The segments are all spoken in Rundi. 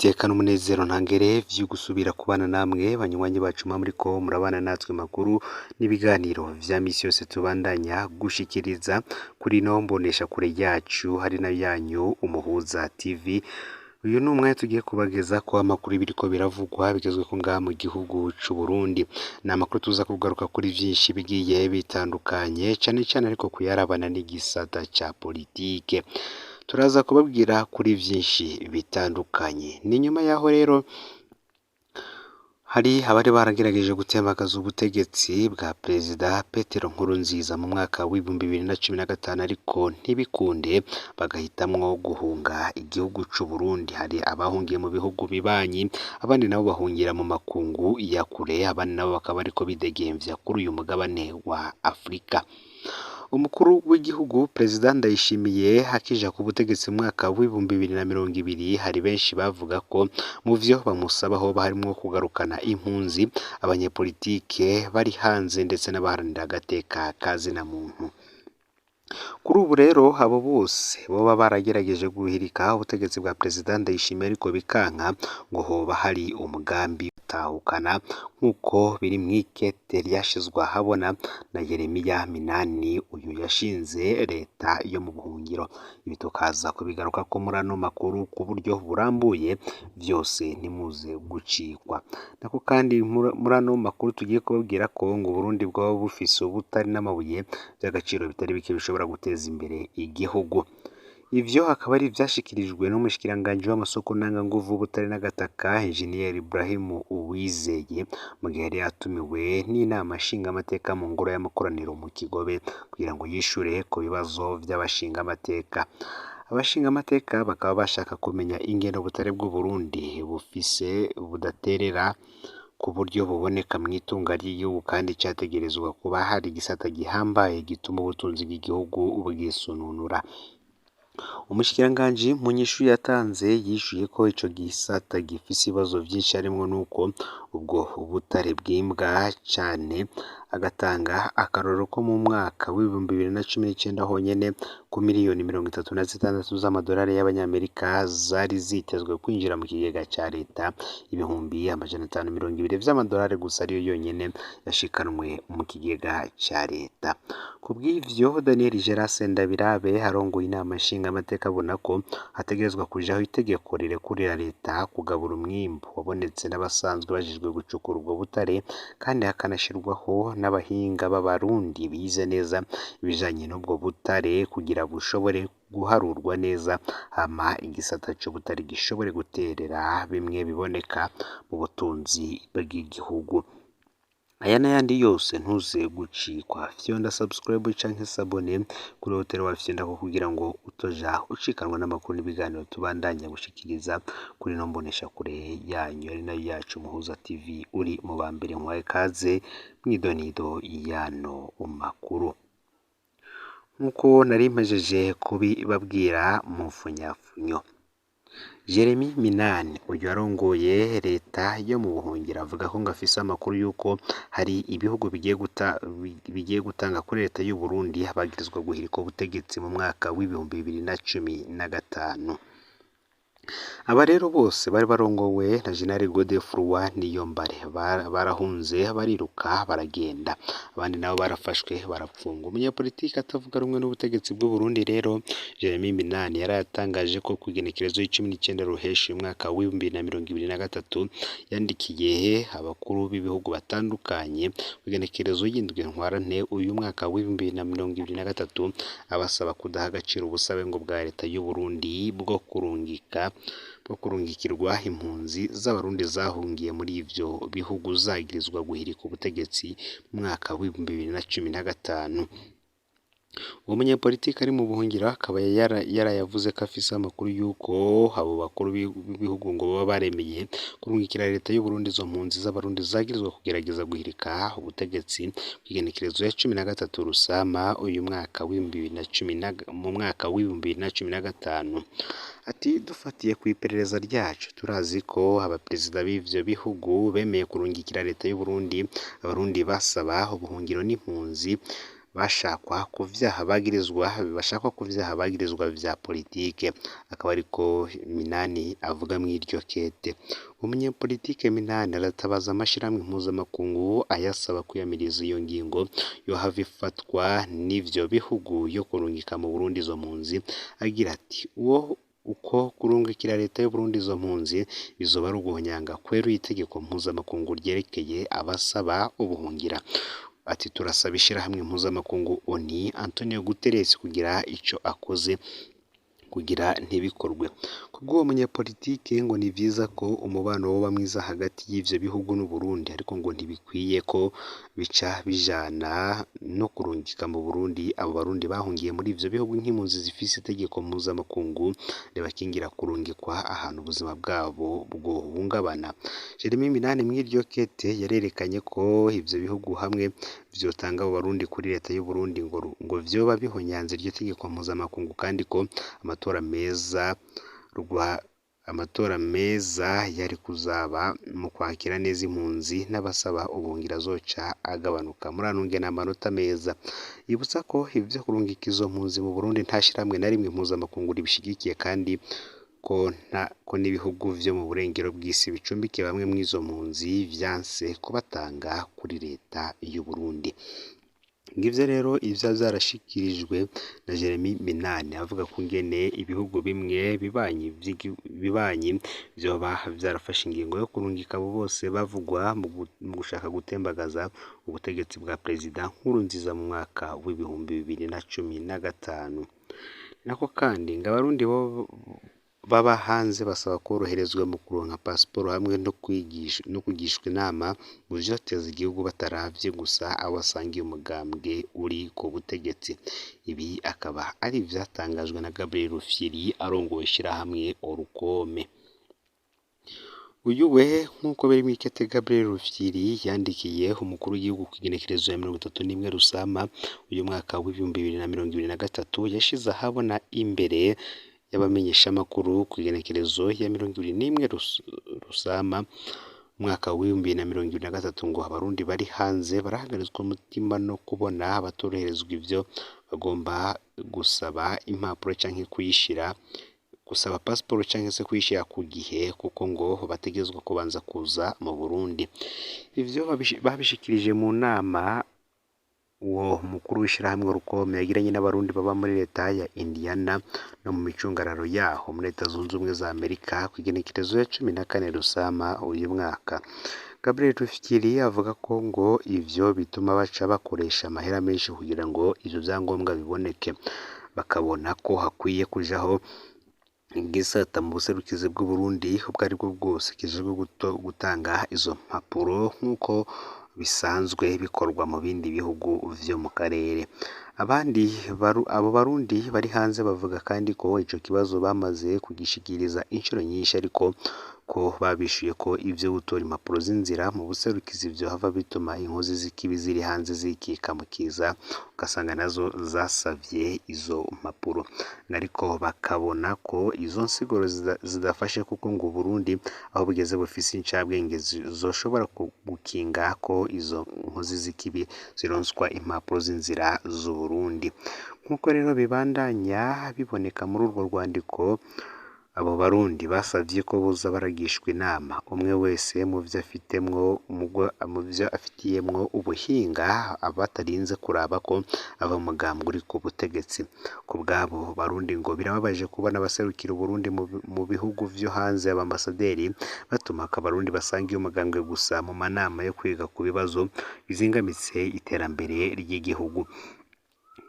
N'iteka n'umunezero ntangere vyo gusubira kubana namwe banywanyi bacu muba muriko murabana natwe makuru n'ibiganiro vya misi yose tubandanya gushikiriza kuri ino mboneshakure yacu hari nayo yanyu Umuhuza TV. Uyu ni umwanya tugiye kubagezako amakuru y'ibiriko biravugwa bigezweko ngaha mu gihugu c'Uburundi. Ni amakuru tuza kugaruka kuri vyinshi bigiye bitandukanye cane cane ariko kuyarabana n'igisata ca politike. Turaza kubabwira kuri vyinshi bitandukanye. Ni nyuma yaho rero hari abari baragerageje gutembagaza ubutegetsi bwa Perezida Petero Nkurunziza mu mwaka w'2015 ariko ntibikunde, bagahitamwo guhunga igihugu c'Uburundi. Hari abahungiye mu bihugu bibanyi, abandi nabo bahungira mu makungu ya kure, abandi nabo bakaba bariko bidegemvya kuri uyu mugabane wa Afurika. Umukuru w'igihugu Perezida Ndayishimiye akija ku butegetsi mu mwaka w'2020, hari benshi bavuga ko mu vyo bamusaba hoba harimwo kugarukana impunzi, abanyepolitike bari hanze ndetse n'abaharanira agateka ka zina muntu. Kuri ubu rero abo bose boba baragerageje guhirika ubutegetsi bwa Perezida Ndayishimiye ariko bikanka, ngo hoba hari umugambi gutahukana nk'uko biri mw'ikete ryashizwe ahabona na Yeremiya Minani, uyu yashinze leta yo mu buhungiro. Ibi tukaza kubigarukako muri ano makuru ku buryo burambuye, vyose ntimuze gucikwa. Nako kandi muri ano makuru tugiye kubabwira ko ngo Uburundi bwoba bufise ubutare n'amabuye vy'agaciro bitari bike bishobora guteza imbere igihugu. Ivyo akaba ari ivyashikirijwe n'umushikiranganji w'amasoko ntanganguvu, ubutare n'agataka, Enjeniyeri Ibrahim Uwizeye, mu gihe yari yatumiwe n'inama nshingamateka mu ngoro y'amakoraniro mu Kigobe kugira ngo yishure ku bibazo vy'abashingamateka. Abashingamateka bakaba bashaka kumenya ingene ubutare bw'Uburundi bufise budaterera ku buryo buboneka mw'itunga ry'igihugu kandi categerezwa kuba hari igisata gihambaye gituma ubutunzi bw'igihugu bwisununura. Umushikiranganji mu nyishu yatanze yishuye ko ico gisata gifise ibibazo vyinshi harimwo n'uko ubwo butare bwimbwa cane, agatanga akarorero ko mu mwaka w'2019 honyene ku miliyoni 36 z'amadolari y'abanyamerika zari zitezwe kwinjira mu kigega ca leta, 520,000 vy'amadolari gusa ariyo yonyene yashikanwe mu kigega ca leta. Kubw'ivyo Daniel Gerase Ndabirabe arongoye inama nshingamateka abona ko hategerezwa kujaho itegeko rirekurira leta kugabura umwimbu wabonetse n'abasanzwe bajejwe gucukura ubwo butare, kandi hakanashirwaho n'abahinga b'abarundi bize neza ibijanye n'ubwo butare kugira bushobore guharurwa neza, hama igisata c'ubutare gishobore guterera bimwe biboneka mu butunzi bw'igihugu. Aya n'ayandi yose ntuze gucikwa, fyonda subscribe canke s'abone kuri hoteli wafyondako kugira ngo utoja ucikanwa n'amakuru n'ibiganiro tubandanya gushikiriza kuri ino mboneshakure yanyu ari nayo yacu Umuhuza TV. Uri mu ba mbere nkwaye kaze mw'idonido y'ano makuru. Nk'uko nari mpejeje kubibabwira mu mfunyafunyo, Jeremy Minani uyu arongoye leta yo mu buhungiro avuga ko ngo afise amakuru y'uko hari ibihugu bigiye gutanga kuri leta y'Uburundi abagirizwa guhirika ubutegetsi mu mwaka w'2015. Aba rero bose bari barongowe na Jenerali Godefroid Niyombare barahunze bariruka baragenda, abandi nabo barafashwe barapfungwa. Umunyapolitiki atavuga rumwe n'ubutegetsi bw'Uburundi rero Jeremy Minani yaratangaje ko kw'igenekerezo y'19 Ruheshi umwaka w'2023 yandikiye abakuru b'ibihugu batandukanye kw'igenekerezo y'indwi Ntwarante uyu mwaka w'2023 abasaba kudaha agaciro ubusabe ngo bwa leta y'Uburundi bwo kurungikirwa impunzi z'abarundi zahungiye muri ivyo bihugu zagirizwa guhirika ubutegetsi mu mwaka w'2015. Uwo munyepolitiki ari mu buhungiro akaba yarayavuze ko afise amakuru y'uko abo bakuru b'ibihugu ngo baba baremeye kurungikira leta y'Uburundi izo mpunzi z'abarundi zagirizwa kugerageza guhirika ubutegetsi kw'igenekerezo ya 13 Rusama uyu mwaka mu mwaka w'2015. Ati dufatiye kw'iperereza ryacu turazi ko abaperezida b'ivyo bihugu bemeye kurungikira leta y'Uburundi abarundi basaba ubuhungiro n'impunzi bashakwa ku vyaha bagirizwa bashakwa ku vyaha bagirizwa vya politike, akaba ariko Minani avuga mw'iryo kete. Umunyepolitike Minani aratabaza amashirahamwe mpuzamakungu ayasaba kwiyamiriza iyo ngingo yohava ifatwa n'ivyo bihugu yo kurungika mu Burundi izo mpunzi, agira ati uwo uko kurungikira leta y'Uburundi izo mpunzi bizoba ari uguhonyanga kweruye itegeko mpuzamakungu ryerekeye abasaba ubuhungira. Ati turasaba ishirahamwe mpuzamakungu ONU Antonio Guterres kugira ico akoze kugira ntibikorwe. Kubw'uwo munyepolitike ngo ni vyiza ko umubano woba mwiza hagati y'ivyo bihugu n'Uburundi, ariko ngo ntibikwiye ko bica bijana no kurungika mu Burundi abo barundi bahungiye muri ivyo bihugu nk'impunzi zifise itegeko mpuzamakungu ribakingira kurungikwa ahantu ubuzima bwabo bwohungabana. Jeremy Minani mw'iryo kete yarerekanye ko ivyo bihugu hamwe vyotanga abo barundi kuri leta y'Uburundi ngo vyoba bihonyanze iryo tegeko mpuzamakungu, kandi ko amatora meza yari kuzaba mu kwakira neza impunzi n'abasaba ubuhungiro azoca agabanuka. Murantunge n'amanota meza. Yibutsa ko ivyo kurungika izo mpunzi mu Burundi nta shirahamwe na rimwe mpuzamakungu ribishigikiye, kandi ko n'ibihugu vyo mu burengero bw'isi bicumbikiye bamwe mw'izo mpunzi vyanse kubatanga kuri leta y'Uburundi. Ngivyo rero ivyo vyarashikirijwe na Jeremy Minani avuga ko ingene ibihugu bimwe bibanyi vyoba vyarafashe ingingo yo kurungika abo bose bavugwa mu gushaka gutembagaza ubutegetsi bwa Perezida Nkurunziza mu mwaka w'2015. Nako kandi ngo abarundi bo baba hanze basaba koroherezwa mu kuronka pasiporo hamwe no kugishwa inama mu vyoteza igihugu bataravye gusa abo basangiye umugambwe uri ku butegetsi. Ibi akaba ari ivyatangajwe na Gabriel Rufyiri arongoye ishirahamwe Orukome. Uyu we nk'uko biri mw'ikete Gabriel Rufyiri yandikiye umukuru w'igihugu kw'igenekerezo ya 31 Rusama uyu mwaka w'2023, yashize ahabona imbere y'abamenyeshamakuru kw'igenekerezo ya 21 Rusama umwaka w'2023 ngo abarundi bari hanze barahagaritswe umutima no kubona batoroherezwa ivyo bagomba gusaba impapuro canke kuyishira gusaba pasiporo canke se kuyishira ku gihe, kuko ngo bategerezwa kubanza kuza mu Burundi. Ivyo babishikirije mu nama uwo mukuru w'ishirahamwe Rukome yagiranye n'abarundi baba muri leta ya Indiana no mu micungararo yaho muri Leta Zunze Ubumwe za Amerika kw'igenekerezo ya 14 Rusama uyu mwaka. Gabriel Rufyiri avuga ko ngo ivyo bituma baca bakoresha amahera menshi kugira ngo ivyo vyangombwa biboneke, bakabona ko hakwiye kujaho igisata mu buserukizi bw'Uburundi ubwo aribwo bwose kijejwe gutanga izo mpapuro nk'uko bisanzwe bikorwa mu bindi bihugu vyo mu karere. Abandi abo barundi bari hanze bavuga kandi ko ico kibazo bamaze kugishikiriza inshuro nyinshi, ariko ko babishuye ko ivyo gutora impapuro z'inzira mu buserukizi vyohava bituma inkozi z'ikibi ziri hanze zikika mu kiza, ugasanga nazo zasavye izo mpapuro. Ariko bakabona ko izo nsiguro zidafashe, kuko ngo Uburundi aho bugeze bufise incabwenge zoshobora gukinga ko izo nkozi z'ikibi zironswa impapuro z'inzira z'Uburundi. Nk'uko rero bibandanya biboneka muri urwo rwandiko, abo barundi basavye ko boza baragishwa inama umwe wese mu vyo afitiyemwo ubuhinga, batarinze kuraba ko ava mu mugambwe uri ku butegetsi. Ku bw'abo barundi ngo birababaje kubona abaserukira Uburundi mu bihugu vyo hanze abambasaderi batumako abarundi basangiye umugambwe gusa mu manama yo kwiga ku bibazo bizingamitse iterambere ry'igihugu.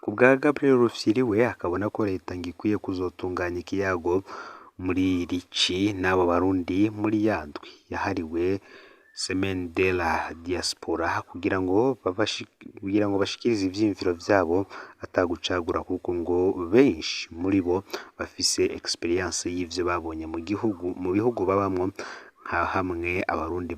Ku bwa Gabriel Rufyiri we akabona ko leta ngo ikwiye kuzotunganya ikiyago muri rici n'abo barundi muri ya ndwi yahariwe Semaine de la Diaspora kugira ngo bashikirize ivyiyumviro vyabo atagucagura, kuko ngo benshi muri bo bafise experience y'ivyo babonye mu gihugu mu bihugu babamwo, nka hamwe Abarundi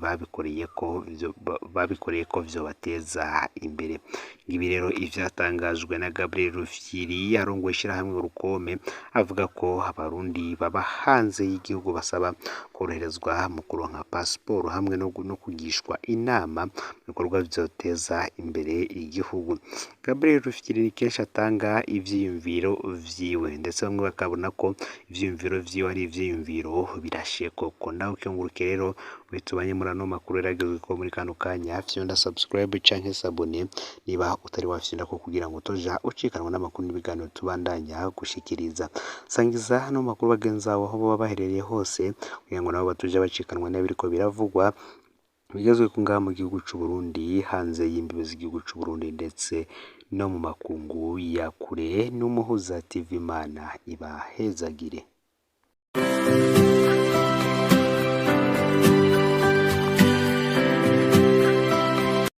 babikoreye ko vyobateza imbere. Ibi rero ivyatangajwe na Gabriel Rufyiri arongoye ishirahamwe Urukome, avuga ko Abarundi baba hanze y'igihugu basaba koroherezwa mu kuronka pasiporo hamwe no kugishwa inama mu bikorwa vyoteza imbere igihugu. Gabriel Rufyiri ni kenshi atanga ivyiyumviro vyiwe, ndetse bamwe bakabona ko ivyiyumviro vyiwe ari ivyiyumviro birashe koko. Ndagukengurukire rero tubanye muri ano makuru yaragezweko muri kano kanya, fyonda subscribe canke s'abonner niba utari wafyondako kugira ngo utoja ucikanwa n'amakuru n'ibiganiro tubandanya gushikiriza. Sangiza ano makuru bagenzi bawe aho boba baherereye hose kugira ngo nabo batoja bacikanwa n'ibiriko biravugwa bigezweko ngaha mu gihugu c'Uburundi, hanze y'imbibe z'igihugu c'Uburundi ndetse no mu makungu ya kure. N'Umuhuza TV, Imana ibahezagire.